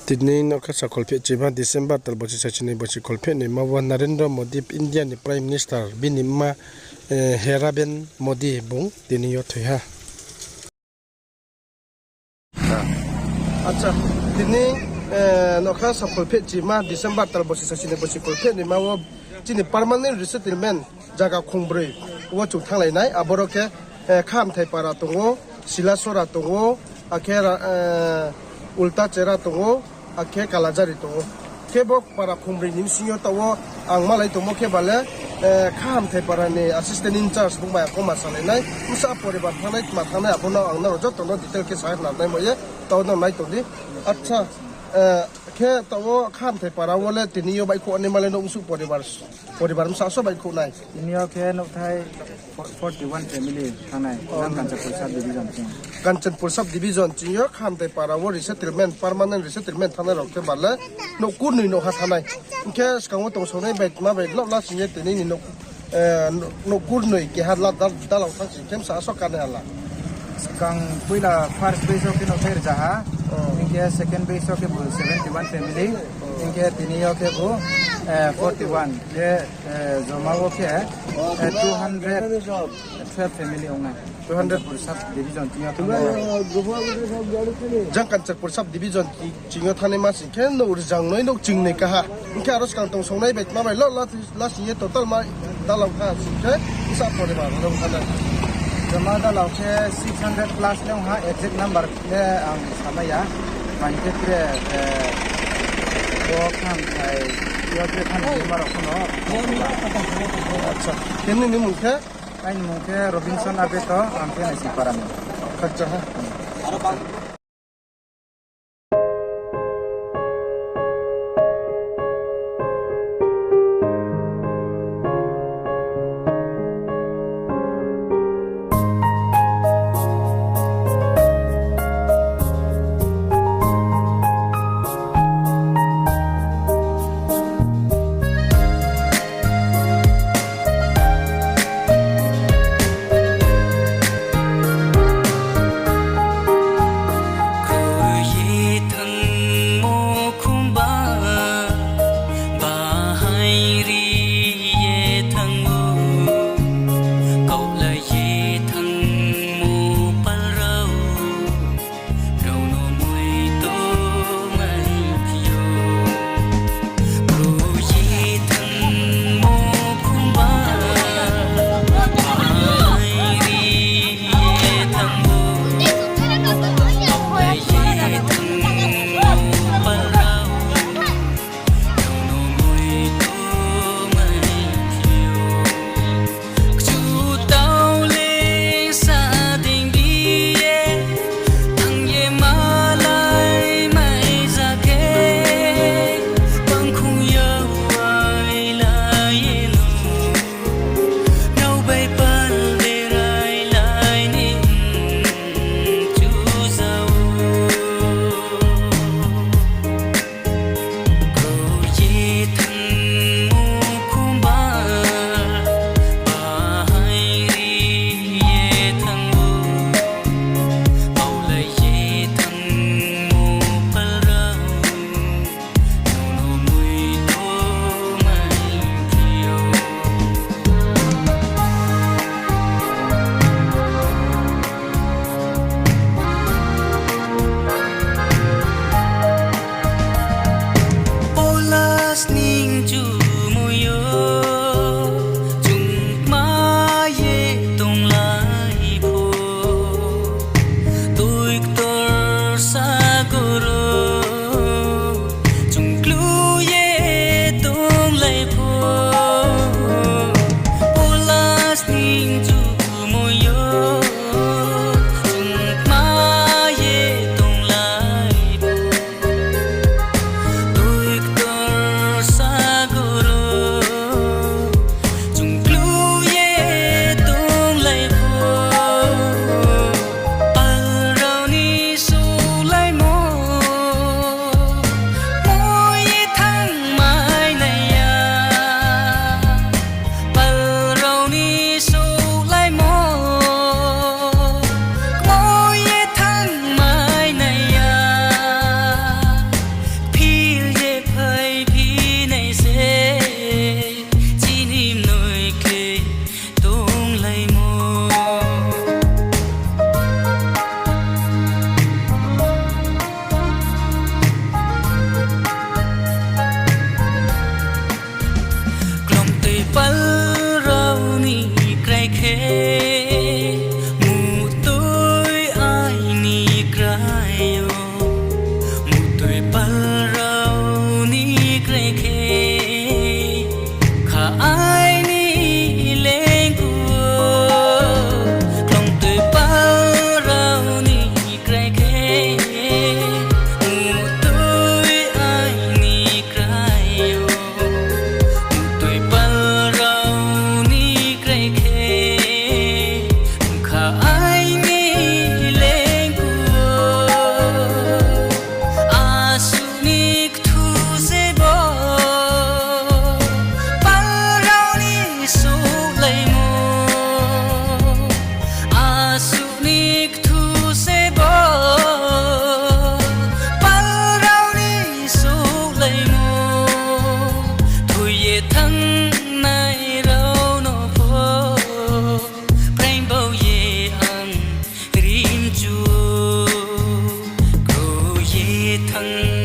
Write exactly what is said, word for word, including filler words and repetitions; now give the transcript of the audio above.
Tini nokha sa kholpheh chima December tal bosi sasi ni bosi kholpheh ni ma wo Narendra Modi, India ni Prime Minister, bini mma, eh, Heraben Modi bung tini yo thoi ha. Acha, tini, eh, nokha sa kholpheh chima December tal bosi sasi ni bosi kholpheh ni ma wo chini permanent resettlement zaga khongbroi wo chung thannglai nai. Aboro khe, eh, Khahamthai para tong ou, Silasora tong ou, akhe ra-, eh, Ultachera tong ou, akhe Kalajari tong ou. Khe bo para khongbroi ni bsing yo taoh wo ang malai tongmo khe bale, eh, Khahamthai para ni assistant in charge bung bai ang koma salai nai. Bsa poribar thanngnai, tma thanngnai, abo no ang nrao joto no detail khe sa nai mo ye, taoh no nai tong di. Acha, eh, khe taoh wo Khahamthai para wo le tini yo baihkhouh ni malai no bsuh poribar, poribar bsa so baihkhouh nai. Tini yo khe nouhthai forty one family thanngnai, nang Kanchanpur sub division ching. Kanchanpur sub division ching yo Khahamthai para wo resettlement, permanent resettlement thanngnai rao khe bale nouh kurnoi nouhha thanngnai. Hing khe skang wo tongsongnai bai tma bai lo last sing ye tini ni nouh, eh, nouh kurnoi keha la dal-, dalau thanng sing khe bsa so kanai hala. Skang poila first batch wo khe nouhthai rzaha, hing khe second batch wo khe bo seventy one family, hing khe tini yo khe bo, eh, forty one. Khe, eh, joma wo khe, eh, two hundred twelve family ong nai. Two hundred. Kanchanpur sub division ching yo thanngnai. Jang Kanchanpur sub division chi-, ching yo thanngnai ma sing khe nouh rzangnoi nouh chingnoi kaha. Hing khe aro skang tongsongnai bai tma bai lo la, la sing ye total ma dalau kha sing khe bsa poribar ong kha nai. Joma dalau khe six hundred plus le ong ha, exact number le ang samai ya. Mani khe tre, eh, bo Khahamthai yo tre thanngnai ma rao pho no. Acha, khe nini mung khe? Aini mung khe Robinson Abeto, ang khe Naisingpara ni. Khakchang ha. Khui ye thanngmo khumba, bahai ri ye thanng ou, kaulai ye thanngmo pal rao, rao no moi tongmai phi ou. Khui ye thanngmo khumba, bahai ri ye thanng ou, kaulai ye thanngmo pal rao, rao no moi tongmai phi ou. Kchu tau le sa ding di ye, thanng ye malai mai za khe, bangkhung yau ai lai ye no, rao bai pal berai lai ni chu zao. Khui ye thanngmo khumba, bahai ri ye thanng ou, kaulai ye thanngmo pal rao, rao no moi tongmai phi ou. Pola sning chumui yo, chung kma ye tonglai pho, toi ktor sagor wo, chung klu ye tonglai pho, pola sning chumui yo, chung kma ye tonglai pho, toi ktor sagor wo, chung klu ye tonglai pho, pal rao ni sulaimo thang